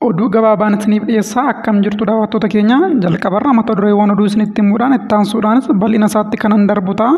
Oduu gabaabaan isiniif dhiyeessaa. Akkam jirtu daawwattoota keenya? Jalqabarra mata dureewwan oduu isinitti himuudhaan itti aansuudhaanis bal'ina isaatti kanan darbu ta'a.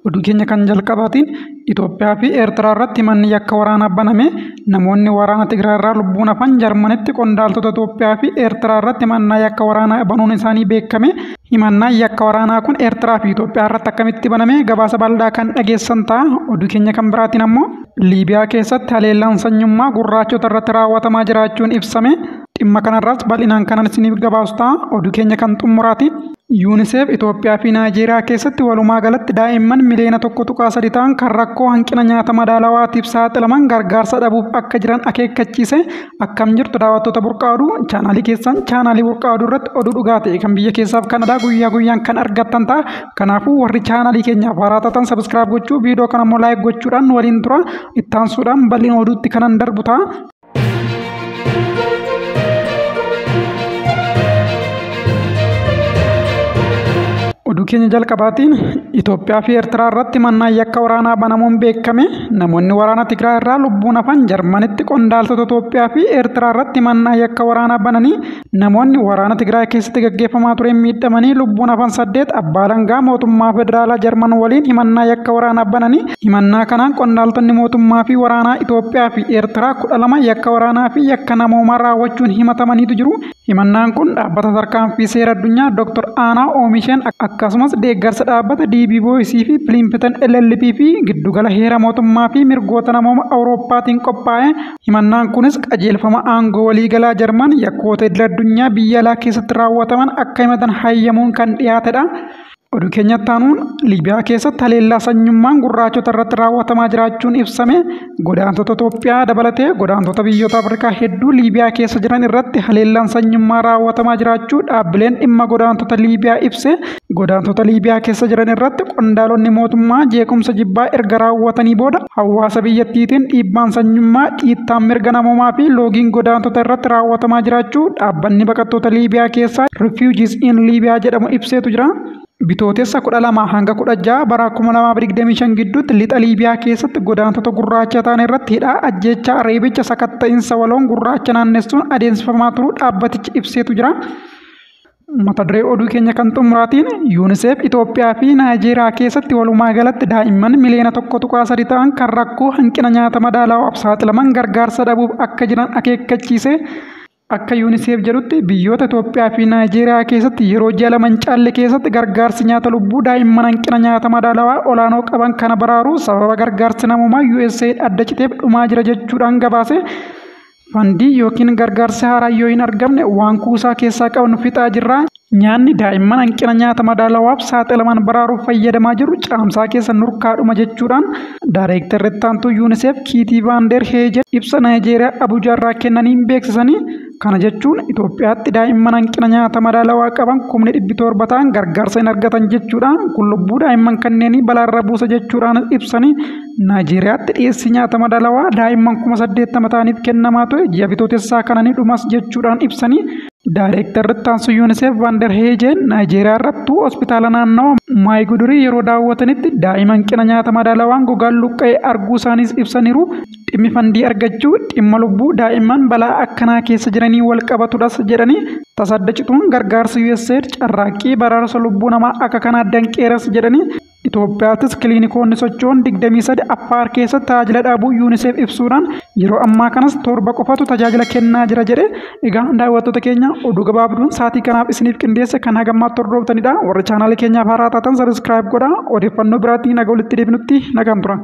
Oduu keenya kan jalqabaatiin Itoophiyaa fi Eertiraa irratti manni yakka waraanaa baname. Namoonni waraana Tigraay irraa lubbuun hafan Jarmanitti qondaaltota Itoophiyaa fi Eertiraa irratti mannaa yakka waraanaa banuun isaanii beekame. Himannaan yakka waraanaa kun Eertiraa fi Itoophiyaa irratti akkamitti baname? Gabaasa bal'aa kan dhageessan ta'a. Oduu keenya kan biraatiin ammoo Liibiyaa keessatti haleellaan sanyummaa gurraachota irratti raawwatamaa jiraachuun ibsame. Dhimma kanarraas bal'inaan kanan isiniif gabaasu ta'a. Oduu keenya kan xumuraatiin UNICEF Itoophiyaa fi Naayijeeriyaa keessatti walumaa galatti daa'imman miliyoona 1.3 ta'an kan rakkoo hanqina nyaata madaalawaatiif saaxilaman gargaarsa dhabuuf akka jiran akeekkachiise. Akkam jirtu daawwattoota Burqaa Oduu? Chaanaalii keessan chaanaalii Burqaa Oduu irratti oduu dhugaa ta'e kan biyya keessaaf Kanadaa guyyaa guyyaan kan argattan ta'a. Kanaafuu warri chaanaalii keenyaaf haaraa taatan subscribe gochuu, viidiyoo kana immoo like gochuudhaan waliin tura. Ittaansuudhaan bal'ina oduutti kanan darbu ta'a. Oduu keenya jalqabaatiin Itoophiyaa fi Eertiraa irratti mannaan yakka waraanaa banamuun beekame. Namoonni waraana Tigraay irraa lubbuun hafan Jarmanitti qondaaltota Itoophiyaa fi Eertiraa irratti mannaan yakka waraanaa bananii, namoonni waraana Tigraay keessatti gaggeeffamaa tureen miidhamanii lubbuun hafan 8 abbaa alangaa mootummaa federaalaa Jarman waliin himannaa yakka waraanaa bananii, himannaa kanaan qondaaltonni mootummaa fi waraanaa Itoophiyaa fi Eertiraa 12 yakka waraanaa fi yakka namoomaa raawwachuun himatamaniitu jiru. Himannaan kun dhaabbata tarkaanfii seera addunyaa Dr. Aanaa Oomisheen akkasumas deeggarsa dhaabbata DB Voice fi Plimpton LLP fi giddugala heera mootummaa fi mirgoota namooma Awurooppaatiin qophaa'e. Himannaan kunis qajeelfama aangoo waliigalaa Jarman yakkoota idil addunyaa biyya alaa keessatti raawwataman akka himatan hayyamuun kan dhiyaatedha. Oduu keenyatti aanuun Liibiyaa keessatti haleellaa sanyummaan gurraachota irratti raawwatamaa jiraachuun ibsame. Godaantota Itoophiyaa dabalatee godaantota biyyoota Afrikaa hedduu Liibiyaa keessa jiran irratti haleellaan sanyummaa raawwatamaa jiraachuu dhaabbileen dhimma godaantota Liibiyaa ibse. Godaantota Liibiyaa keessa jiran irratti qondaalonni mootummaa jeequmsa jibbaa erga raawwatanii booda hawaasa biyyattiitiin dhiibbaan sanyummaa, dhiittaan mirga namoomaa fi loogiin godaantota irratti raawwatamaa jiraachuu dhaabbanni baqattoota Liibiyaa keessaa Refugees in Libya jedhamu ibseetu jira. Bitootessa 12 hanga 16 bara 2025 gidduutti lixa Liibiyaa keessatti godaantota gurraacha ta'an irratti hidhaa, ajjeechaa, reebicha, sakatta'insa waloon gurraacha naannessuun adeemsifamaa turuu dhaabbatichi ibseetu jira. Mata duree oduu keenya kan xumuraatiin UNICEF Itoophiyaa fi Naayijeeriyaa keessatti walumaa galatti daa'imman miliyoona 1.3 ta'an kan rakkoo hanqina nyaata madaalawaaf saaxilaman gargaarsa dhabuuf akka jiran akeekkachiise. Akka UNICEF jedhutti biyyoota Itoophiyaa fi Naayijeeriyaa keessatti yeroo ji'a 2 hin caalle keessatti gargaarsi nyaata lubbuu daa'imman hanqina nyaata madaalawaa olaanoo qaban kana baraaru sababa gargaarsi namoomaa USAID adda citeef dhumaa jira jechuudhaan gabaase. Fandii yookiin gargaarsi haaraa yoo hin argamne waan kuusaa keessaa qabnu fixaa jirra. Nyaanni daa'imman hanqina nyaata madaalawaaf saaxilaman baraaruuf fayyadamaa jiru caamsaa keessa nurkaadhuma jechuudhaan Daayireektarri ittaantuu UNICEF Kiitii Vaandeer Heejen ibsa Naayijeeriyaa Abuujaa irraa kennaniin beeksisanii. Kana jechuun Itoophiyaatti daa'imman hanqina nyaata madaalawaa qaban 700,000 ta'an gargaarsa hin argatan jechuudha. Kun lubbuu daa'imman kanneenii balaarra buusa jechuudhaan ibsanii. Naayijeeriyaatti dhiyeessii nyaata madaalawaa daa'imman 80,000 ta'aniif kennamaa ture ji'a bitootessaa kana ni dhumas jechuudhaan ibsanii. Daayireektarri ittaansu UNICEF Vander Heejen Naayijeeriyaa irrattuu hospitaala naannawa Maayigudurii yeroo daawwatanitti daa'ima hanqina nyaata madaalawaan gogaan luqqa'e arguu isaaniis ibsaniiru. Dhimmi fandii argachuu dhimma lubbuu daa'imman balaa akkanaa keessa jiranii wal qabatudhas jedhanii, tasadda cituun gargaarsa USAID carraaqqii baraarsa lubbuu namaa akka kanaa danqeeras jedhanii. Itoophiyaattis kiliinikoonni socho'an 23 Affaar keessatti tajaajila dhaabuu UNICEF ibsuudhaan yeroo ammaa kanas 7 qofatu tajaajila kennaa jira jedhe. Egaa daawwattoota keenya, oduu gabaabduun sa'aatii kanaaf isiniif qindeesse kan hagammaatti hordoftanidha. Warri chaanaalii keenyaaf haaraa taatan subscribe godhaa. Odeeffannoo biraatiin naga walitti deebinutti nagaan tura.